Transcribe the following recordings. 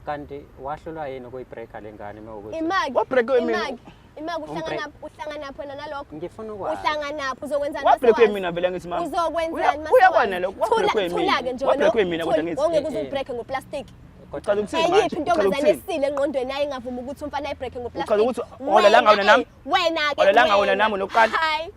Kanti wahlulwa yini ukuyibreaka le ngane uma ukuthi Imaki. Wabreakwe mina. Imaki. Imaki uhlangana uhlangana wena nalokho. Ngifuna ukwazi. Uhlanganaphi uzokwenzani Wabreakwe masewazi? mina vele ngithi mama. Uzokwenzani Uyakwana lokho, wabreakwe Thula mina. thula-ke nje Wabreakwe mina kodwa ngithi. Ongeke uze Eh, eh. ubreak ngoplastic. Uchaza ukuthini manje? Eyiphi intombazane Uchaza ukuthini? esile engqondweni yayo ingavumi ukuthi umfana ayibreak ngoplastic? Uchaza ukuthi olalanga wena nami? Wena-ke Olalanga wena nami nokuqala? Hayi.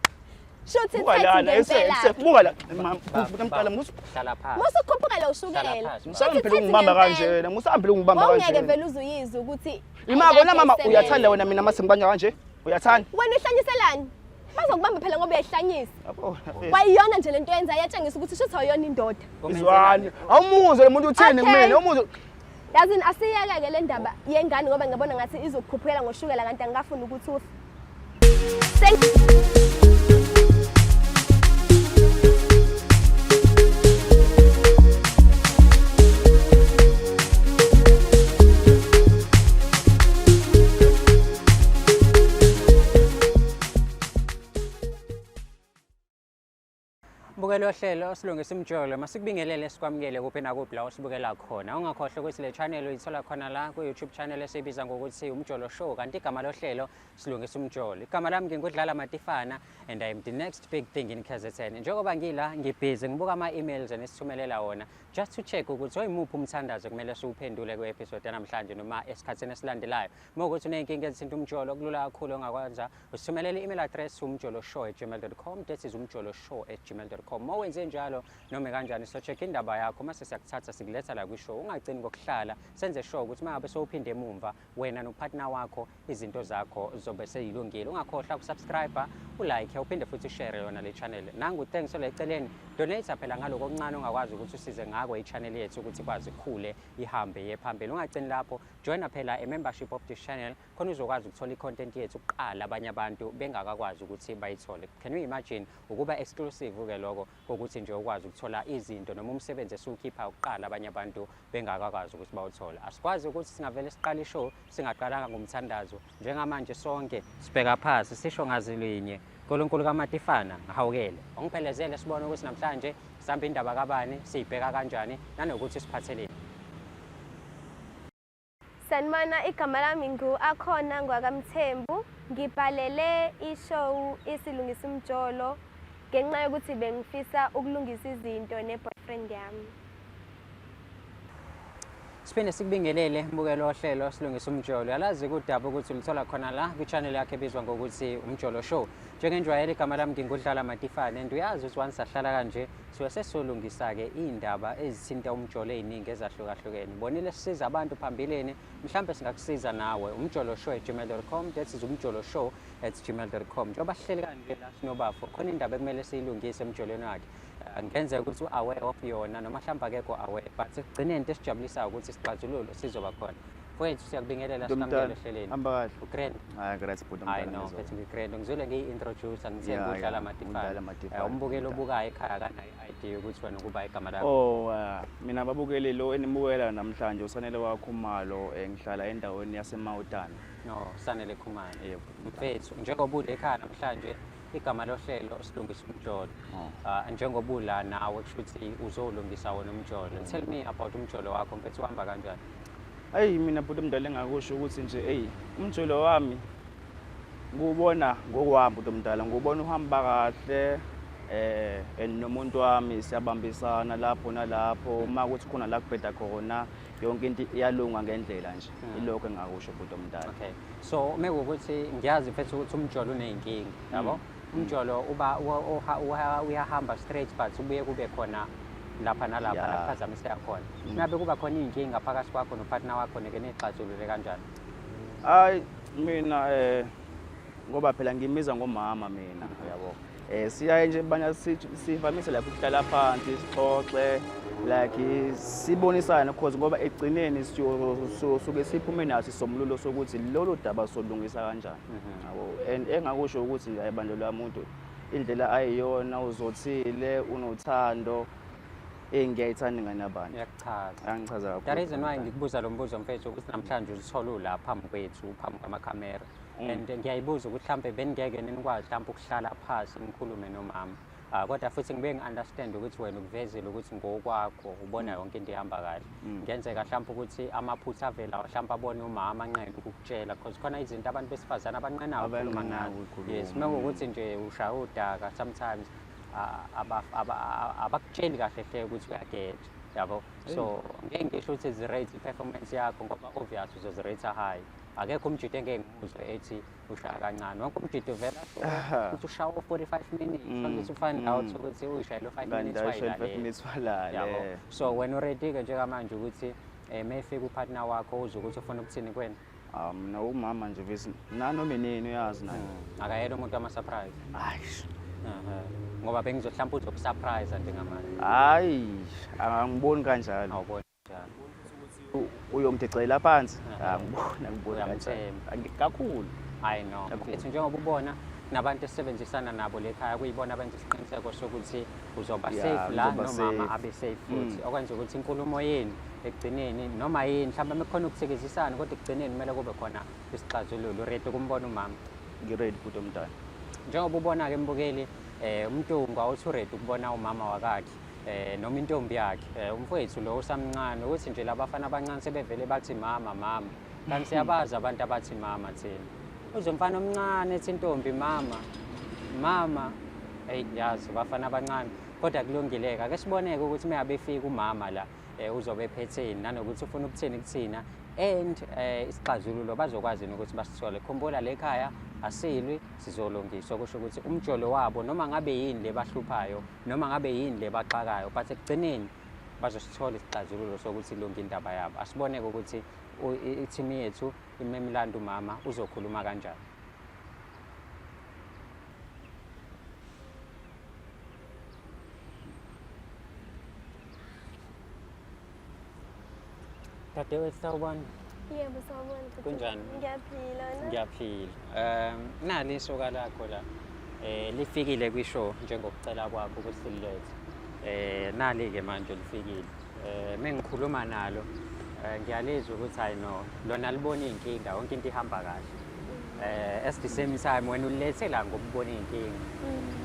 Shuthi Buka ithathe lana, ese ngempela. ese buka la. Mama, mqala musu. Hlala phansi. Musukhuphuka lo ushukela. Hlala phansi. Musami phela ungibamba kanje, musami phela ungibamba Wawungeke kanje. vele uze uyizwe ukuthi Ima kona mama ayikade uyathanda isebenze. wena mina mase ngibanja kanje? Uyathanda? Wena uhlanyiselani? Bazokubamba phela ngoba uyayihlanyisa. Yabo. Kwayiyona nje lento yenza iyatshengisa ukuthi shuthi awuyona indoda. Izwani. Awumuzwe lo muntu uthini Okay. kumina? Awumuzwe. Yazini asiyeke-ke le ndaba yengane ngoba ngiyabona ngathi izokukhuphukela ngoshukela kanti angikafuni ukuthi ufe. Mbukelo ohlelo silungisa umjolo masikubingelele sikwamukele kuphi nakuphi la osibukela khona. Ungakhohlwa ukuthi le channel uyithola khona la ku-YouTube channel esiyibiza ngokuthi Umjolo Show, kanti igama lohlelo silungisa umjolo. Igama lami ngingudlala Matifana and I am the next big thing in KZN. Njengoba ngila ngibhizi ngibuka ama-emails enisithumelela wona just to check ukuthi oyimuphi umthandazo kumele siwuphendule kwi-episode yanamhlanje noma esikhathini esilandelayo. Uma ukuthi uney'nkinga ezithinta umjolo, kulula kakhulu ongakwenza usithumelele i-email address umjoloshow@gmail.com. That is umjoloshow@gmail.com. Uma wenze njalo noma kanjani so-check indaba yakho mase siyakuthatha sikuletha la kwi-show. Ungagcini ngokuhlala, senze sure ukuthi uma ngabe sowuphinde emumva wena nopartner wakho izinto zakho zobe seyilungile. Ungakhohlwa ukusubscribe, ulike, uphinde futhi ushare yona le channel. Nangu thanks ole eceleni, donate phela ngaloko okuncane ongakwazi ukuthi usize ngako i-channel yethu ukuthi ikwazi ukukhule ihambe iye phambili. Ungagcini lapho, joina phela a membership of this channel khona uzokwazi ukuthola i-content yethu kuqala abanye abantu bengakakwazi ukuthi bayithole. Can you imagine ukuba exclusive ke lokho kokuthi nje ukwazi ukuthola izinto noma umsebenzi esiwukhipha kuqala abanye abantu bengakakwazi ukuthi bawuthole? Asikwazi ukuthi singavele siqale ishow singaqalanga ngomthandazo. Njengamanje sonke sibheka phasi sisho ngazilinye, Nkulunkulu kaMatifana ngihawukele, ongiphelezele sibone ukuthi namhlanje sihamba indaba kabani, siyibheka kanjani nanokuthi siphatheleni. Sanibona, igama lami ngu-Akhona ngwakaMthembu. Ngibhalele ishow isilungisa umjolo ngenxa yokuthi bengifisa ukulungisa izinto ne-boyfriend yami. Siphinde sikubingelele mbukelo ohlelo silungisa umjolo. Yalazi kudaba ukuthi ulithola khona la kwi-channel yakhe ebizwa ngokuthi Umjolo Show. Njengenjwayelo igama lami ngingudlala Matifane and uyazi ukuthi once sahlala kanje suke sesolungisa-ke iy'ndaba ezithinta umjolo ey'ningi ezahlukahlukene. Bonile sisiza abantu phambilini, mhlampe singakusiza nawe. umjoloshow@gmail.com, that is umjoloshow@gmail.com. Njengoba sihleli kanje la sinobafo, khona indaba ekumele siyilungise emjolweni wakhe. Ngenzeka ukuthi u-aware of yona noma mhlawumbe akekho aware, but ekugcineni into esijabulisayo ukuthi sixazululo sizoba khona. Mfowethu siyakubingelela, sikwamukele ehleleni. Hamba kahle. Ugrand? Hayi great bhuti. Hayi no, mfethu ngigrand. Ngizwile ngiyi-introduce ngithe ngudlala Matifana. uDlala Matifana. Umbukeli obukayo ekhaya akanayo i-idea ukuthi wena ukuba igama lakho. Oh, mina babukeli lo enimukela namhlanje uSanele waKhumalo, ngihlala endaweni yaseMawutana. No, Sanele Khumalo. Yebo. Mfethu, njengoba ule ekhaya namhlanje igama lohlelo silungisa umjolo. Njengoba ula nawe kusho ukuthi uzolungisa wona umjolo. Tell me about umjolo wakho mfethu, uhamba kanjani? Ayi mina bhuti omdala engakusho ukuthi nje eyi umjolo wami ngiwubona ngokwami bhuti omdala, ngiwubona uhamba kahle and nomuntu wami siyabambisana lapho nalapho, uma kuthi khona la kubheda khona yonke into iyalunga ngendlela nje. Ilokho engakusho bhuti omdala. Okay. So mekuwukuthi ngiyazi mfethu ukuthi umjolo uney'nkinga, yabo? Umjolo uba uyahamba straight but ubuye kube khona lapha nalapha la kuphazamiseka khona. Ngabe kuba khona iy'nkinga phakathi kwakho nopartner wakho nike niyixazulule kanjani? Hayi mina ngoba phela ngimiza ngomama mina, yabo. Siyaye nje banya sivamise lapho ukuhlala phansi sixoxe like sibonisane cause ngoba ekugcineni suke siphume naso isomlulo sokuthi lolu daba solungisa kanjani. Yabo, and engakusho ukuthi nje ayibandlelwa umuntu indlela ayiyona, uzothile, unothando, engiyayithanda ingane yabantu. Iyakuchaza. Angichaza kakhulu. The reason why ngikubuza lo mbuzo mfethu ukuthi namhlanje uzithola ula phambi kwethu, phambi kwamakhamera. And ngiyayibuza ukuthi mhlambe beningeke ninikwazi mhlambe ukuhlala phansi nikhulume nomama. Ah, kodwa futhi ngibuye ngi-understand ukuthi wena ukuvezile ukuthi ngokwakho ubona yonke into ihamba kahle. Kungenzeka mhlawumbe ukuthi amaphutha avela mhlawumbe abone umama anqene ukukutshela, because khona izinto abantu besifazane abanqenayo ukukhuluma Abanqenayo ngazo. ukuyikhuluma. Yes, uma kuwukuthi nje ushaya udaka sometimes, ah, abakutsheli kahle hle ukuthi uyageja, yabo. So ngeke ngisho ukuthi zi-rate i-performance yakho, ngoba obvious uzozi-rate high. Akekho umjito engeke ngimuzwe ethi ushaya kancane. Wonke umjito vele asho ukuthi ushawa 45 minutes, only to find out ukuthi uyishayele 5 Kanti minutes ayishayele 5 wayilalela. minutes walala. Yabo. So wena uready-ke njengamanje ukuthi uma efika upartner wakho uzwe ukuthi ufuna ukuthini kuwena? Ah, mina umama nje vese nanoma inini uyazi naye. Akayena umuntu wama-surprise? Hayi. Ehhe. Ngoba bengizohlampe uzokusurprise njengamanje. Hayi, angiboni kanjalo. Awuboni kanjalo. Uyongidecela phansi. Ehhe. Angiboni, angiboni kanjalo. Uyamthemba. Kakhulu. I know. Kakhulu. Ethi njengoba ubona nabantu esisebenzisana nabo lekhaya, kuyibona abenza isiqiniseko sokuthi uzoba Yeah, safe la, ngizoba nomama safe. abe safe futhi. Okwenza ukuthi inkulumo yenu ekugcineni noma yini mhlawumbe mekukhona ukuthikizisana, kodwa ekugcineni kumele kube khona isixazululo. Ready ukumbona umama? Ngiready futhi omntana. Njengoba ubona-ke mbukeli, uMntungwa uthi uready ukubona umama wakakhe, noma intombi yakhe. Umfowethu lo usamncane, ukuthi nje labafana abancane sebevele bathi mama mama. Kanti siyabazi abantu abathi mama thina. Uze umfana omncane ethi intombi mama mama. Eyi, yazi abafana abancane, kodwa kulungileka. Ake siboneke ukuthi uma ngabe efika umama la, uzobe ephetheni, nanokuthi ufuna ukuthini kuthina, and isixazululo bazokwazi ukuthi basithole. Khumbula le khaya asilwi, sizolungiswa. Kusho ukuthi umjolo wabo noma ngabe yini le bahluphayo, noma ngabe yini le baxakayo, but ekugcineni bazosithola isixazululo sokuthi ilunge indaba yabo. Asiboneke ukuthi i-team yethu imemlando umama uzokhuluma kanjani. Dadewethu, sawubona. Yebo, sawubona, bhuti. Kunjani? Ngiyaphila, wena? Ngiyaphila. Nali isoka lakho la. Lifikile kwishow njengokucela kwakho ukuthi sililethe. Nali-ke manje lifikile. Mengikhuluma nalo, ngiyalizwa ukuthi hayi no, lona libona iy'nkinga, yonke into ihamba kahle. At the same time wena ulilethe la ngokubona iy'nkinga.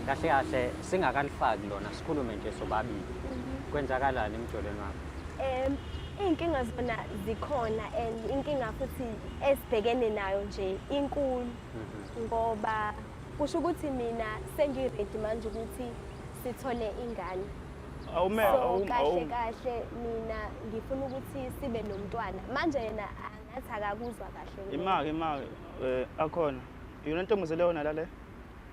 Kahle kahle singakalifaki lona, sikhulume nje sobabili. Kwenzakalani emjolweni wakho? Iy'nkinga zona zikhona, and inkinga futhi esibhekene nayo nje inkulu, ngoba kusho ukuthi mina sengi-ready manje ukuthi sithole ingane. Awume, So awume, kahle awume. kahle mina ngifuna ukuthi sibe nomntwana. Manje yena angathi akakuzwa kahle lokho. Imaki, imaki, akhona. Yona ntombazane yona la le?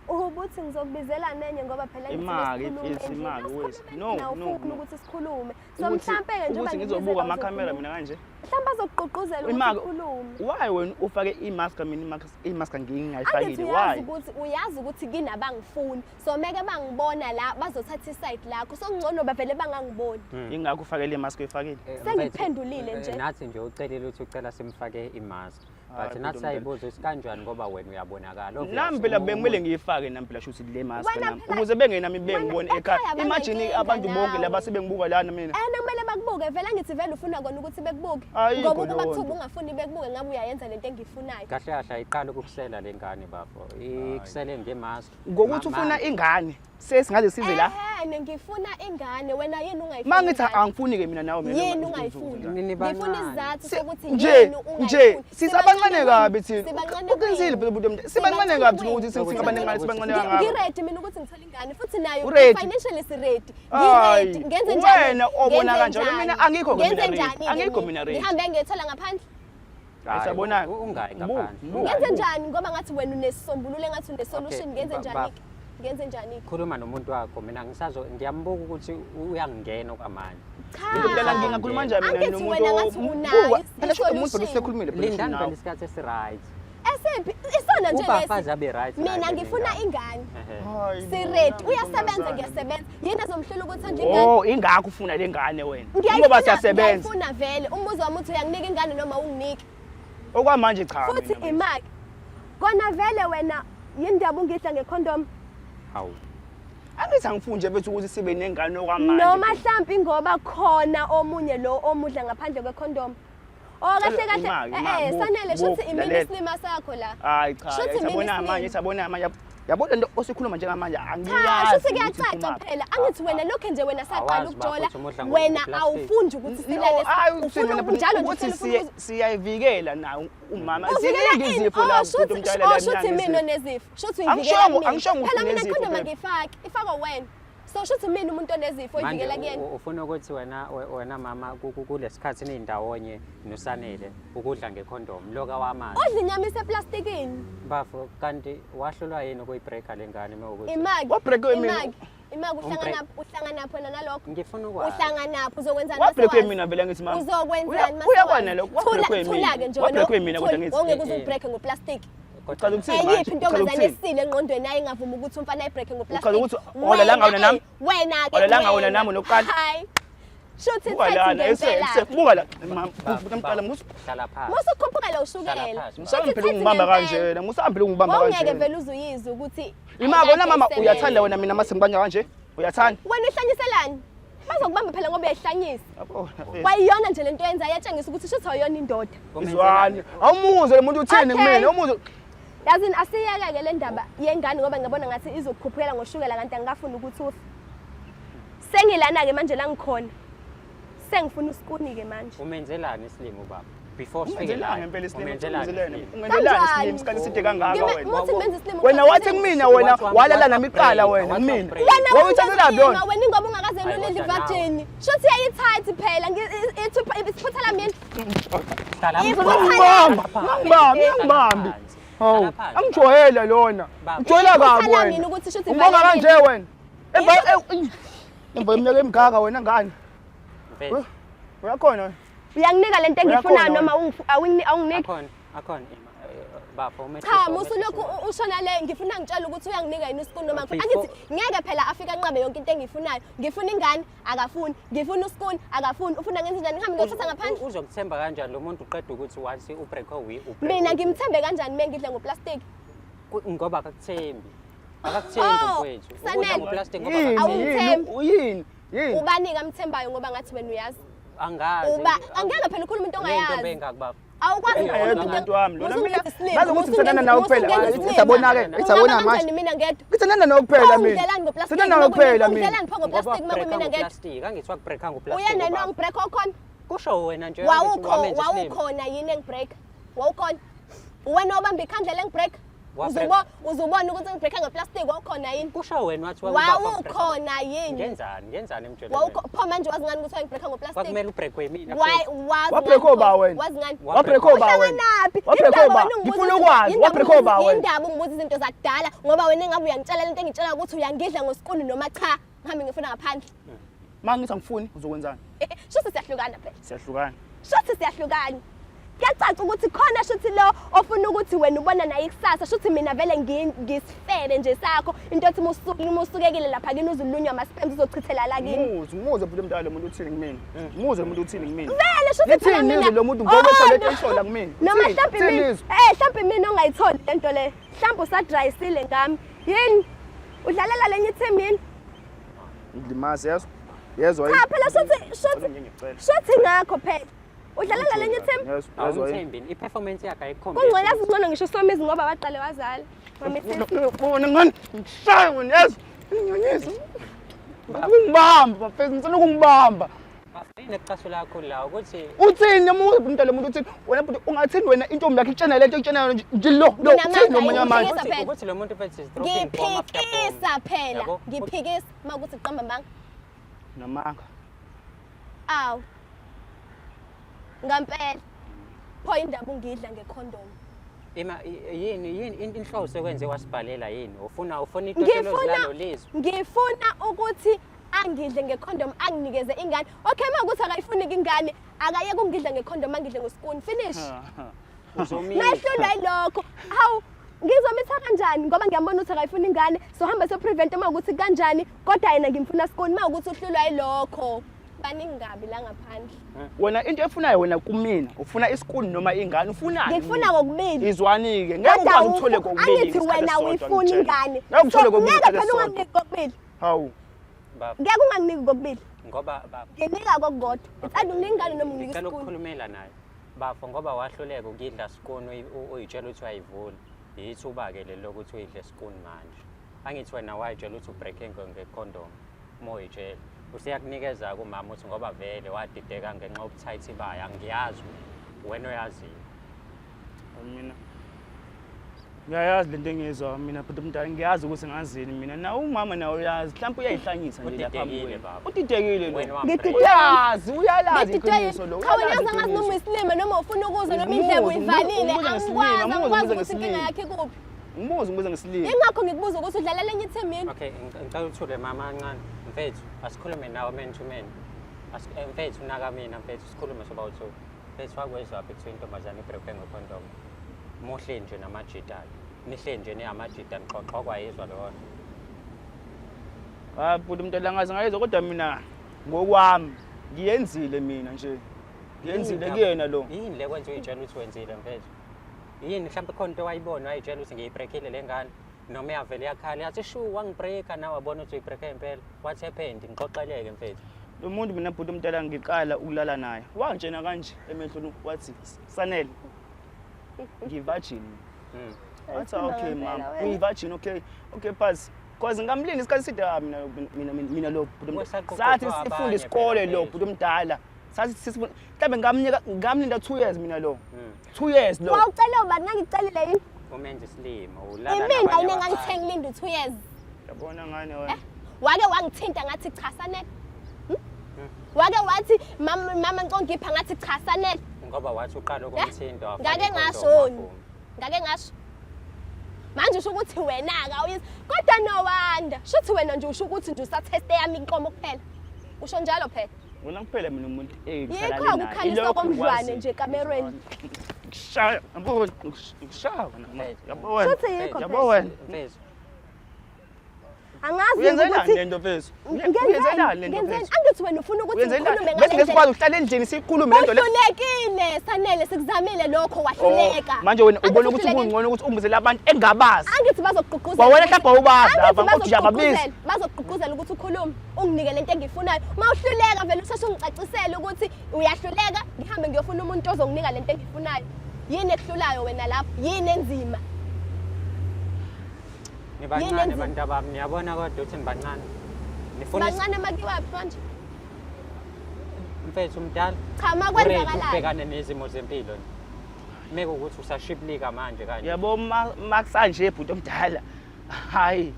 Ubuthi ngizokubizela nenye ngoba phela ngithi Imaki, besikhulume it's endlini. imaki, Besikhulume wes. endlini, No, no, awufuni no. ukuthi sikhulume. So mhlampe-ke njengoba Ukuthi ngikubizela ngizobuka amakhamera uzokhuluma. mina kanje. Mhlawumbe azokugqugquzela ukuthi Imaki, ukhulume. why wena ufake i-mask, mina i-mask ngingayifakile? Angithi uyazi Why? ukuthi uyazi ukuthi kinabangifuni. So meke bangibona la bazothatha iside lakho. So ngcono bavele bangangiboni. Ingakho ufake le mask oyifakile. Sengikuphendulile Mfethu, nje. Nathi nje ucelile ukuthi ucela simfake i-mask. Hayi, But nathi bhuti omdala. sayibuza ukuthi kanjani ngoba wena uyabonakala. Obvious, Nami phela bekumele ngiyifake nami phela shuthi le mask Wena nami. phela- Ukuze bengenami bengibone Wena ekhaya. ekhaya Imagine banenkinga abantu bonke laba nawe. sebengibuka lana mina. Kumele bakubuke vele, angithi vele ufuna kona ukuthi bekubuke. Ayikho Ngoba ukuba leyo kuthiwa nto. ungafuni bekubuke ngabe uyayenza lento engiyifunayo. Kahle kahle ayiqali ukukusela le ngane bafo. Ikusele ngemask. Ngokuthi ufuna ingane, sesingaze size la. Ehhe, ngifuna ingane, wena yini ungayifuni? Mangithi ingane? angifuni ke mina nawe mina. Yini ungayifuni? Nini Ngifuna bancane. isizathu sokuthi Nje yini ungayifuni. nje sisabancane kabi thina. Sibancane Uqinisile kwini? phela bhuti omdala. Sibancane kabi thina ukuthi Sibancane singabancane, kwini? sibancane kangaka. Ngiready mina ukuthi ngithole ingane futhi nayo Uready? financially siready. Hayi, Ngiready. Ngenze njani? wena obona Ngenze kanjalo, njani? mina angikho ke mina Ngenze ready. njani-ke Angikho mina? mina ready. Ngihambe ngiyethola ngaphandle. Hayi, Sabona. Ungayi Bu, ngaphandle. bu. Ngenze njani ngoba ngathi wena unesisombululo, engathi une-solution. Okay, Ngenze njani ke? Ngenze njani ke? Khuluma nomuntu wakho, mina ngisazo ngiyambuka ukuthi uyangena okwamanje. Cha. Mntana ngingakhuluma kanjani mina Angithi nomuntu wena ngathi unayo Buka, phela shuthi umuntu i-solution. usekhulumile phela Lindani nawe. phela isikhathi esi-right. Esiphi? Isona nje Ubafazi lesi. abe right. Mina right, ngifuna lengane. ingane. Ehhe. Hayi, Siready. bo, Uyasebenza, ntombazane. ngiyasebenza. Yini ezomhlula ukuthi ondle ingane? Oh, ingakho ufuna le ngane wena. Ngoba Ngiyayifuna, siyasebenza. ngiyayifuna vele. Umbuzo wami uthi uyanginika ingane noma unginiki? Okwamanje cha Futhi mina. imali. Kona vele wena yindaba ungidla ngecondom? Hawu. Angithi angifuni nje bethu ukuthi sibe nengane okwamanje. Noma mhlawumbe ngoba khona omunye lo omudla ngaphandle kwecondom. Oh, kahle kahle. Imali, imali, Sanele, bu, shuthi imini lalela. isilima sakho la. Hayi cha, Shuthi mina yabona manje, isilima. yabona manje. Yabo lento osikhuluma njengamanje Cha, angiyazi. shuthi ukuthi kuyacaca iphumaphi. phela. Angithi wena lokho nje wena saqala Awazi ukujola, bafo ukuthi umudla wena ngoplastic. awufundi ukuthi No, silale. hayi ukuthi Ufuna mina njalo nje ukuthi uhlale ufuna siyayivikela nayo umama. Uvikela Ziningi ini? izifo la Oh, futhi umntwana la oh, shuthi emnyango mina izifo. onezifo. Shuthi uyivikela kumina. Angishongo ukuthi Phela mina unezifo condom phela. angiyifaki, ifakwa wena. So shuthi mina umuntu onezifo Manje oyivikela kuyena. ufuna ukuthi wena wena mama kulesikhathi nindawonye noSanele ukudla ngekhondom loka wamazi. Udla inyama iseplastikini. Bafo kanti wahlulwa yini ukuyibreaka lengane mewukuthi? Imaki. Wabreakwe mina. Imaki. Imaki uhlangana uhlangana wena nalokho. Ngifuna ukwazi. Uhlangana uzokwenzani Wabreakwe masewazi? mina vele ngithi mama. Uzokwenzani Uyakwana lokho, wabreakwe mina. Thula-ke nje wena. Wabreakwe mina kodwa ngithi. Wongeke uze ubreak ngoplastic. Uchaza ukuthini manje? Eyiphi intombazane Uchaza ukuthini? esile engqondweni yayo ingavumi ukuthi umfana ayibreak ngoplastic? Uchaza ukuthi olalanga wena nami? Wena-ke Olalanga wena nami nokuqala? Hayi. Shuthi Buka tight lana, ngempela. buka la. Mama, mqala musu. Hlala phansi. Musukhuphuka lo ushukela. Hlala phansi. Musambi phela ungibamba kanjena, musambi phela ungibamba Wawungeke kanjena. vele uze uyizwe ukuthi Ima kona mama ayikade uyathanda isebenze. wena mina mase ngibanja kanje? Uyathanda? Wena uhlanyiselani? Bazokubamba phela ngoba uyayihlanyisa. Yabo. Kwayiyona nje lento yenza iyatshengisa ukuthi shuthi awuyona indoda. Izwani. Awumuzwe lo muntu uthini Okay. kumina? Awumuzwe. Yazini asiyeke-ke le ndaba yengane ngoba ngiyabona ngathi izokukhuphukela ngoshukela kanti angikafuni ukuthi ufe. Sengilana-ke manje la ngikhona. Sengifuna usikuni-ke manje. Umenzelani isilimo baba? Before sifike Ungenzelani la. ngempela isilimo? Umenzelani Ungenzelani? isilimo? Ungenzelani Kanjani? isilimo isikhathi eside kangaka wena? Muthi ngimenza isilimo Wena wathi kumina wena walala nami kuqala Wathi wena wa- kumina. break. Wena Wawuyithathela wenza yona? isilima, wena ingoba ungakaze Hayi, ulinde kodwa nawe. ivajini. Shuthi iyayithathi phela ithi isiphuthela mina. Hlala Ungibamba, ungibambi, ungibambi. Hawu, angijwayele lona. Baba. Ujwayela kabi Iphutha wena. mina ukuthi shuthi Ungibonga ivalelile. kanje wena. Emva emva iminyaka emingaka wena ngane. Mfethu, Uyakhona wena. Uyanginika lento engiyifunayo Uyakhona noma awunginiki? akhona akhona ima bafo umehlise, Cha, umehlise musulokhu umoya. ushona le ngifuna ngitshela ukuthi uyanginika yini usikuni noma Before- angithi ngeke phela afike anqabe yonke into engiyifunayo. Ngifuna ingane akafuni, ngifuna usikuni akafuni. Ufuna ngenze njani? Ngihambe ngiyothatha ngaphandle. Uzokuthemba kanjani lo muntu uqeda ukuthi wathi ubreak we ubreak Mina ngimthembe kanjani uma ngidla ngoplastic? Ngoba akakuthembi. Akakuthembi Oh, mfowethu. Ukudla Sanele. ngoplastic ngoba Yini, Awungithembi. yini, yini, yini? Ubani kamthembayo ngoba ngathi wena uyazi? angazi. Uba angeke phela ukhuluma into Uney'ntombi ongayazi. ey'ngaki bafo? Awukwazi Uyedwa ukukhuluma umuntu into wami lona mina. Musungenza isilima, Ngazi ukuthi ngithandana musungenza- nawe kuphela. musungenza Ithi isilima. sabona-ke, ithi sabona Ungaba manje. kanjani mina ngedwa? Ngithandana nawe kuphela mina. Ungidlelani ngoplastic? Ngithandana nawe kuphela mina. Ungidlelani pho ngoplastic uma Ngoba kumina ngedwa? ngoplastic, angithi wakubreaka ngoplastic. Uyena ubaba. nongibreak okhona? Kusho wena nje angithi wamenza isilima. Wawukhona yini engibreak? Wawukhona? Uwena obamba ikhandlela engibreak? Wabreak- Uzubona ukuthi ngibreak ngoplastic wawukhona yini? Kusho wena wathi wawubaba Wawukhona yini? Ngenzani? Ngenzani emjolweni? Wawukho pho manje wazi ngani ukuthi wangibreak ngoplastic? Kwakumele ubreakwe mina. Why mfethu. wazi Wabreak ngani oba pho? wena? Wazi ngani? Wabreak oba wena? Uhlanganaphi? Wabreak Indaba oba? wena ungibuza Ngifuna izinto- ukwazi, indaba wabreak oba wena? Indaba ungibuza izinto zakudala ngoba wena engabe uyangitshela lento engitshela ukuthi uyangidla ngosikuni noma cha. Ngihambe ngifuna ngaphandle. Uma ngithi angifuni uzokwenzani? Shuthi siyahlukana phela. Siyahlukana. Shuthi siyahlukana. Kuyacaca ukuthi khona shuthi lo ofuna ukuthi wena ubona naye ikusasa shuthi mina vele ngisifebe nje sakho into ethi musukekile lapha kini uzulunywa ama-sperms uzochithela la kini. Muzi, muzi bhuti omdala lo muntu uthini kumina? Muzi lo muntu uthini kumina? Vele shuthi phela Lithini mina izwi lo muntu ngoba esho Oh, lento no. eyishola kumina? Noma Uthini? mhlawumbe Uthini mina izwi? mhlawumbe mina ongayitholi lento le. Mhlawumbe usadrayisile ngami. Yini? Udlalela lenye team yini? Ngilimaze yezwa? Yezwa Cha phela shuthi shuthi Ngiyacela. shuthi ngakho phela. Udlalela lenye team? Yezwa, yezwa yini? Awumthembi. I-performance yakhe ayikukhombisi. Kungcono yazi ngcono ngisho uSomizi ngoba waqale wazala. Wamithisa. Bona ngani? Ngishaya wena yezwa. Nginyanyisa. Ungibamba bafethu, ngicela ukungibamba. Bafo, yini ekucasula kakhulu la ukuthi Uthini nomuntu umntwana lo muntu uthini? Wena bhuti ungathini wena intombi yakhe ikutshena lento ikutshena yona nje lo lo Mina uthini manga nomunye manje? Ngiphikisa phela. ukuthi lo muntu mfethu is dropping bomb after bomb. Ngiphikisa phela. Yabo? Ngiphikisa makuthi qamba manga. Namanga. Awu. Ngampela. Pho indaba ungidla ngekhondom. Ima yini yini inhloso ekwenze wasibhalela yini? Ufuna itotolozi Ngifuna lalo lizwe. ngifuna ukuthi angidle ngekhondom anginikeze ingane. Okay makuthi akayifuni ingane, akayeke ukungidla ngekhondom angidle ngosikuni. Finish. Uzomitha. Nahlulwa yilokho. Hawu ngizomitha kanjani ngoba ngiyambona ukuthi akayifuni ingane. So hamba so prevent uma ukuthi kanjani kodwa yena ngimfuna sikuni uma ukuthi uhlulwa yilokho. Baningi kabi la ngaphandle. Wena into efunayo wena kumina, ufuna isikuni noma ingane, ufunani? Ngikufuna kokubili. Izwani-ke, ngeke Kodwa ukwazi ukuthole kokubili angithi ngesikhathi wena esisodwa, uyifuna ngikutshela. ingane. Ngeke uthole So, kokubili ngeke ngesikhathi phela esisodwa. unganginiki kokubili. Hawu. Bafo, Ngeke unganginiki kokubili. ngoba bafo Nginika kokukodwa. It's either unginika ingane noma unginika ngicela isikuni. ukukhulumela naye. Bafo ngoba wahluleka ukudla sikuni uyitshela ukuthi uyayivula. Yithuba-ke leli lokuthi uyidle spoon manje. Angithi wena wayitshela ukuthi ubreak-e ngekhondomu uma uyitshela. Useyakunikeza-ke umama ukuthi ngoba vele wadideka ngenxa yobuthayithi bayo, angiyazi mina, wena oyaziyo. Mina ngiyayazi lento engiyizwa mina bhuti omdala, ngiyazi ukuthi ngazini mina. Na umama nawe uyazi, mhlawumbe uyayihlanyisa nje lapha phambi Udidekile kwenu. baba. Udidekile lo. Wena Ngididekile. Uyazi, uyalazi Ngididwe iqiniso lo. Cha wena uyalazi uyazi angazi noma iqiniso. uyisilima noma ufuna ukuzwa noma Ngimuzi, indlebe uyivalile ngimuzi ngesilima, angikwazi ngimuzi angikwazi ukuthi inkinga ngesilima. yakhe ikuphi. Ngimuzi ngibuza ngesilima. Ingakho ngikubuza ukuthi udlalela enye i-team yini? Okay, ngicela uthule mama kancane. Mfethu, asikhulume nawe man to man. Mfethu naka mina mfethu, sikhulume soba u-two. Mfethu wakwezwaphi kuthiwa intombazane ibreakwe ngekhondomu? Muhle nje namajita-ke. Nihle nje niyamajita nixoxa kwayizwa leyo nto. Hayi bhuti mdala ngaze ngayizwa kodwa mina ngokwami ngiyenzile mina nje. Ngiyenzile kuyena lo. Yini le kwenza uyitshela ukuthi wenzile mfethu? Yini mhlawumbe khona into wayibona wayitshela ukuthi ngiyibreakile le ngane? Noma iyavele yakhala yathi shu wangibreaka nawe wabona ukuthi uyibreake impela. What happened? Ngixoxeleke mfethu. Lo muntu mina bhuti omdala ngiqala ukulala naye. Wangitshena kanje emehlweni wathi Sanele ngiyi-virgin. Wathi okay mama, uyi-virgin okay. Okay but cause ngamlinda isikhathi eside ah, mina mina mina lo bhuti omdala. Kwesaqoqothwa Sathi sifunda abanye isikole phela lo mfethu. bhuti omdala. Sathi sifunda mhlawumbe ngamnika ngamlinda 2 years mina lo. 2 years lo. Wawucela ubani ngangikucelile yini? Umenza isilima, ulala Imina nabanye yini abafana. engangithe ngilinde u-2 years. Yabona ngane wena. Wake wangithinta ngathi cha Sanele. Hmm? Wake wathi mama mama ngicongipha ngathi cha Sanele. Ngoba wathi uqala ukumthinta wafaka Ngake ikhondomu, ngasho yini? wavuma. Ngake ngasho. Manje usho ukuthi wena-ke awuyizi kodwa no wonder. Shuthi wena nje usho ukuthi nje usatheste yami inkomo kuphela. Usho njalo phela. Wena kuphela mina umuntu engihlala Yikho naye. ukukhalisa Ilokhu komdlwane ngikwaziyo. nje ekamerweni. Ngikushaya, yabo wena, ngikushaya wena manje. Yabo wena. Shuthi yikho Yabo phela. wena. Mfethu, Angazi Uyenzelani ukuthi lento mfethu? Ngenzeni? Uyenzelani lento Ngenzeni? mfethu? Angithi wena ufuna ukuthi Uyenzelani? ngikhulume Bese ngale ngeke sikwazi ukuhlala endlini sikhulume lento le. Uhlulekile Sanele sikuzamile lokho wahluleka. Oh, Manje wena Angithi ubona ukuthi uhlulekile? kungcono ukuthi ungibizele abantu engabazi. Angithi bazokugqugquzela. Kwawena mhlawumbe awubazi Angithi laba, kodwa uyababiza. bazokugqugquzela ukuthi ukhulume, unginike lento engiyifunayo. Uma uhluleka vele usheshe ungicacisele ukuthi uyahluleka, ngihambe ngiyofuna umuntu ozonginika lento engiyifunayo. Yini ekuhlulayo wena lapho? Yini enzima? Nibancane Yini enzima? bantu abami, niyabona kodwa ukuthi nibancane. Nifuna Bancane makiwaphi manje? mfethu umdala. Cha Ready makwenzakalayo. ukubhekana nezimo zempilo nje. Meke ukuthi usashiplika manje kanje. Yabo makusanje bhuti omdala. Hayi.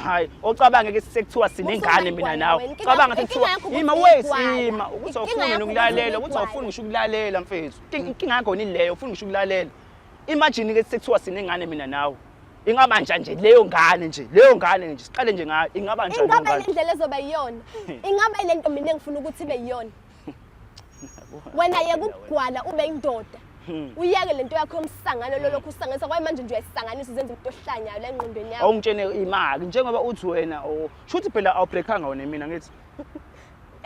Hayi, ocabange ke sekuthiwa sinengane mina nawe. Wena, Cabanga inkinga sekuthiwa yakho ukuthi ima wait uyigwala. ima ukuthi Inkinga awufuni yakho nokulalela, ukuthi ukuthi awufuni uyigwala. ngisho ukulalela mfethu. Inkinga yakho yini leyo, ufuna ngisho ukulalela. Imagine ke sekuthiwa sinengane mina nawe. Ingaba njani nje leyo ngane nje, leyo ngane nje siqale nje ngayo, ingaba njani leyo Ingaba ngane? ile ndlela ezoba yiyona. Ingaba ile nto mina engifuna ukuthi ibe yiyona. Wena yeka ukugwala ube indoda. Uyeke lento yakho yomsangano lolokhu usanganisa kwaye manje nje uyayisanganisa uzenza umuntu ohlanyayo la engqondweni yakho. Awungitshene imali njengoba uthi wena oh shuthi phela awubreakanga wena mina ngithi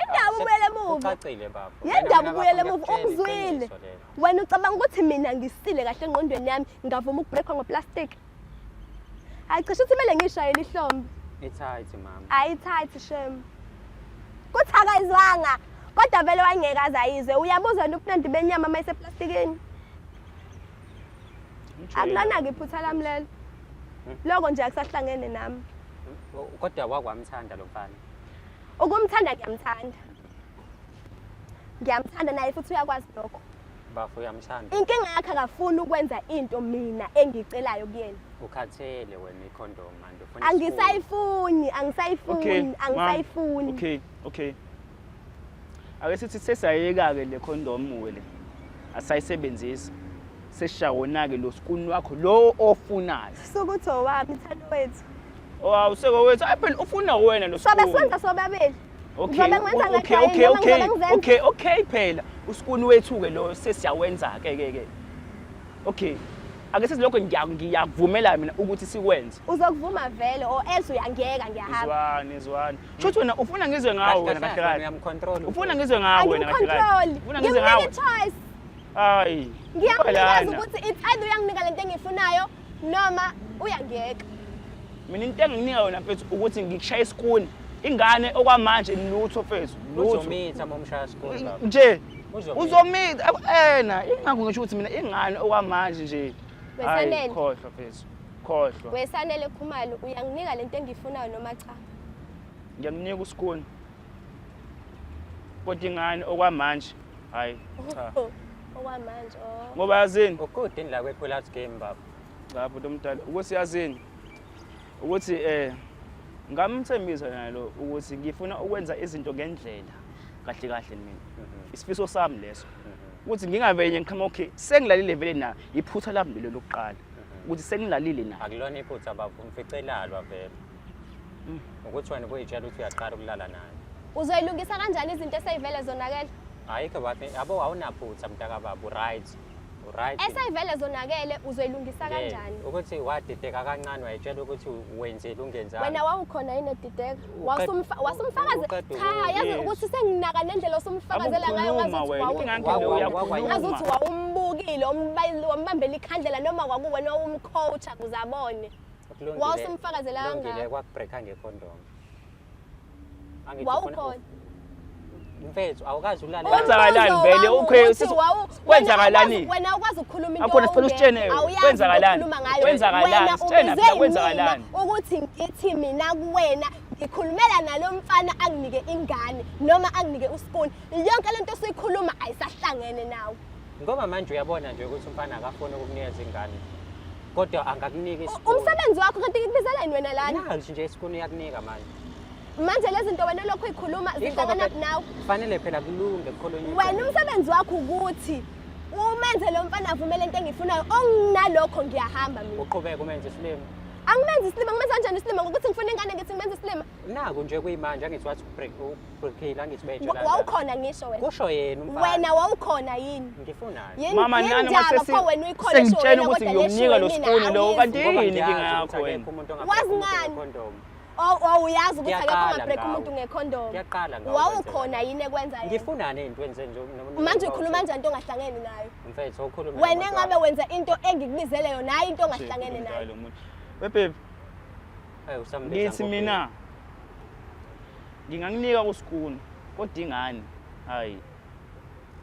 Indaba ubuyele emuva. Ucacile baba. Yendaba ubuyele emuva ungizwile. Wena ucabanga ukuthi mina ngisile kahle engqondweni yami ngavuma ukubreakwa ngoplastic. Hayi cishe uthi kumele ngishayele ihlombe. I-tight mama. Ayi-tight shem. Kuthi akayizwanga kodwa vele wayengeke aze ayizwe. Uyabuzwa wena ubunandi benyama uma iseplastikini. Akulona-ke iphutha lami lelo. Loko nje akusahlangene nami. Kodwa wakwamthanda lo mfana. Ukumthanda ngiyamthanda. Ngiyamthanda naye futhi uyakwazi lokho. Bafo uyamthanda. Inkinga yakhe akafuni ukwenza into mina engiyicelayo kuyena. Ukhathele wena ikhondom manje ufuna Angisayifuni, Okay, angisayifuni, ma'am. angisayifuni. Okay, okay. Ake sithi sesayeka-ke le condom le. Asayisebenzisi. Sesisha wona-ke lo skuni wakho lo ofunayo. Sukuthi owami thando wethu. Oh, awuseko wethu. Hayi phela ufuna wena lo Sobe skuni. siwenza sobabili. Okay, Ngizobe ngiwenza okay, ngejwayini okay, noma okay, ngizobe ngizenza. okay, okay phela. Uskuni wethu-ke lo sesiyawenza-ke ke ke. Okay. Ake sithi lokho ngiyakuvumela mina ukuthi sikwenze. Uzokuvuma vele or else uyangiyeka ngiyahamba. Izwani, izwani. Shuthi wena ufuna ngizwe ngawe wena kahle kahle. Uyamcontrol. Ufuna ngizwe ngawe wena kahle kahle. Angimcontrol. Ufuna ngizwe Ngimnika ngawe. i-choice. Hayi. Ngiyamnikeza lana. ukuthi it's either uyanginika lento engiyifunayo noma uyangiyeka. Mina into enginika yona mfethu ukuthi ngikushaya isikuni. Ingane okwamanje lutho mfethu, lutho. Uzomitha uma umshaya school baba. Nje Uzomitha. uzomitha ena ingakho ngisho ukuthi mina ingane okwamanje nje. Hayi Wesanele. khohlwa mfethu. Khohlwa. Wesanele Khumalo uyanginika lento engiyifunayo noma cha? Ngiyakunika usikuni. Kodwa ingane okwamanje hayi cha. Okwamanje oh. Ngoba yazini Ukude la kwe-pull out game baba. cha bhuti omdala ukuthi yazini ukuthi ngamthembisa naye lo ukuthi ngifuna ukwenza izinto ngendlela kahle kahle mina. Isifiso sami leso. Ukuthi ngingavele ngiqhamuka okay sengilalile vele na iphutha lami lelo lokuqala ukuthi sengilalile na. Akulona iphutha baba, umficelalwa vele. Ukuthi wena ubuyitshela ukuthi uyaqala ukulala naye. Uzoyilungisa kanjani izinto eseyivele zonakele? Ayikho baba, yabo awunaphutha mntakababa, u-right. U-right. Eseyivele zonakele uzoyilungisa Yeah, kanjani? Ukuthi wadideka kancane wayitshela ukuthi wenzile ungenzani. Wena wawukhona yini edideka? Wasumfakaze Uqeda cha yazi Yes. ukuthi senginaka nendlela osumfakazela ngayo Abukhuluma ngazuthi wena, inkinga yakho le uyakhuluma. ngazuthi wawumbukile wambambela ikhandlela noma kwakuwena wawumcoacha ukuze abone. Kulungile- Wawusumfakazela Kulungile kangaka. kwakubreaka ngekhondom. Angithi Wawukhona. Mfethu awukazi ulale. Kwenzakalani Umbuzo vele? wami Okay, ukuthi kwenzakalani? Wena ukwazi ukukhuluma into Akhona sicela usitshene, awuyazi kwenzakalani? into okhuluma ngayo. Kwenzakalani? Wena Sitshena ubizwe phela, kwenzakalani? yimina ukuthi ngithi mina kuwena ngikhulumela nalo mfana anginike ingane noma anginike usikuni. Yonke lento osuyikhuluma ayisahlangene nawe. Ngoba manje uyabona nje ukuthi umfana akafuni ukukunikeza ingane. Kodwa angakunika isikuni. Umsebenzi wakho kanti ngikubizeleni wena lana? Nazi nje isikuni uyakunika manje. Manje lezi zinto wena lokhu uyikhuluma zihlangana nawe. Kufanele phela kulunge kukhulunywe. Wena umsebenzi wakho ukuthi umenze lo mfana avumele into engiyifunayo onginalokho ngiyahamba mina. Uqhubeke umenze isilima. Angimenzi isilima, ngimenza kanjani isilima ngokuthi ngifuna ingane ngithi ngimenza isilima? Naku nje kuyimanje angithi wathi ubreak ubreakile angithi beyitshela. Wawukhona ngisho wena. Kusho yena umfana. Wena wawukhona yini? Ngifunani? Yini Mama yini nani ndaba mase pho wena uyikhona sengitshela esho ukuthi wena kodwa ngiyomnika lo lesho sikuni mina lo awuyizwa. kanti Ngoba yini ngiyazi inkinga ukuthi yakho wena? akekho umuntu ongabreak Wazi umuntu ngani? ngekhondomu. Wawuyazi ukuthi akekho Kuyaqala ongabreak ngawe. umuntu ngekhondomu. Kuyaqala ngawe Wawukhona yini ekwenza yena? Ngifunani ey'ntweni zenje Manje ukhuluma kanjani into ongahlangene nayo? Mfethu ukhulume. Wena nomuntu engabe wakho. wenza into engikubizele yona hayi into ongahlangene nayo. We baby, Hey, usambiza ngithi ngobheki. mina ngingakunika usikuni kodwa ingane hayi